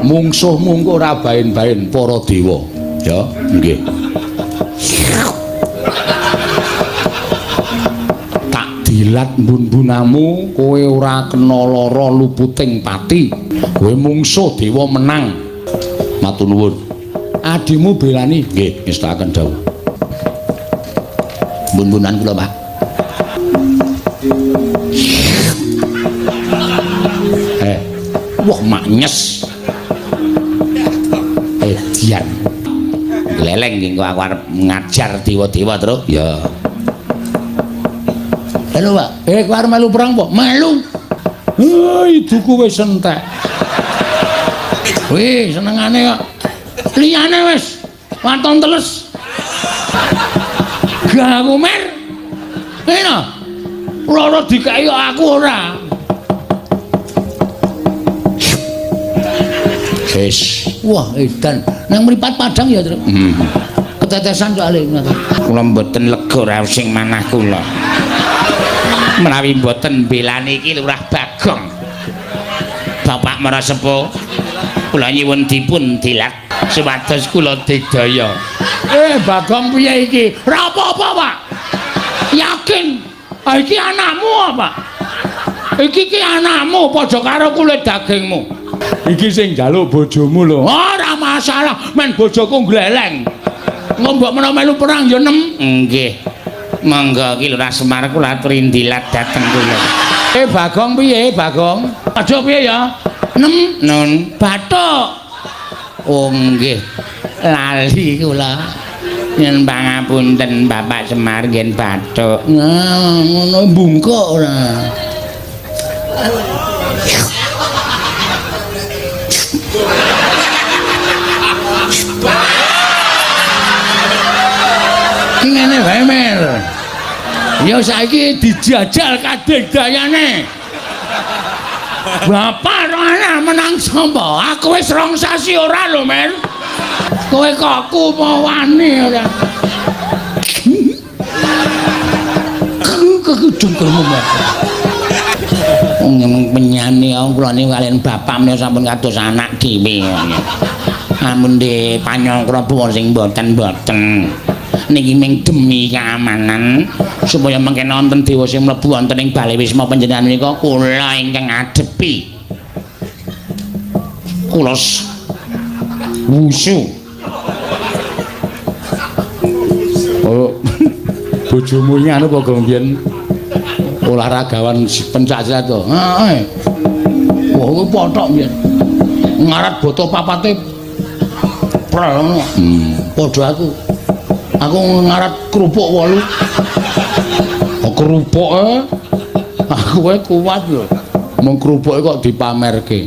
Mungsuhmu engko ora baen-baen para dewa. Ya, nggih. Tak dilat mbun-mbunamu, kowe ora kena lara luputing pati. Kowe mungsuh dewa menang. Matur nuwun. Adimu belani? Nggih, ngestakaken dawuh. Mbun-mbunan kula, Pak. Wah maknyes. Edian. Gleleng iki engko aku arep ngajar dewa-dewa, Truk. Ya. Halo, Pak. Kowe arep melu perang apa? Melu. Iduku wis entek. Wih, senengane kok. Liyane wis waton teles. Gak aku mer. Ngene. Loro dikeki kok aku ora. Wis. Wah, edan. Nang mripat padang ya, Truk. Ketetesan soalé ngono. Kula mboten lega raos sing manah kula. Menawi mboten belani iki Lurah Bagong. Bapak Marasepuh, kula nyuwun dipun dilat supados kula digdaya. Bagong piye iki? Ora apa-apa, Pak. Yakin. Ah, iki anakmu apa? Iki ki anakmu padha karo kulit dagingmu. Iki sing njaluk bojomu lho. Ora masalah, men bojoku gleleng. Engko mbok menawa melu perang ya nem. Nggih. Monggo ki Lurah Semar kula aturi ndilat dhateng kula. Bagong piye, Bagong? Aja piye ya? Nem Nun. bathuk. Oh nggih. Lali kula. Yen pangapunten Bapak Semar ngen bathuk. Nah, ngono bungkuk ora. Ki ngene wae, Mer. Ya saiki dijajal kadegdayane. Bapak ora menang sapa? Aku wis rong sasi ora lho, Mer. Kowe kok kumawani ora. Kekujungkelmu, Mer. Wong penyane kula niku kaliyan bapak menika sampun kados anak dhewe. Amun de panyangkra sing mboten-mboten. Niki ming demi keamanan supaya mengke wonten dewa sing mlebu wonten ing bale wisma panjenengan menika kula ingkang ngadepi. Kula wusu. Oh. Bojomu iki anu apa gong biyen olahragawan pencak silat to? Heeh. Wah, kuwi pothok biyen. Ngarat boto papate prel ngono. Padha aku. Aku ngarat kerupuk 8. Oh, kerupuke aku wae kuat lho. Mung kerupuke kok dipamerke.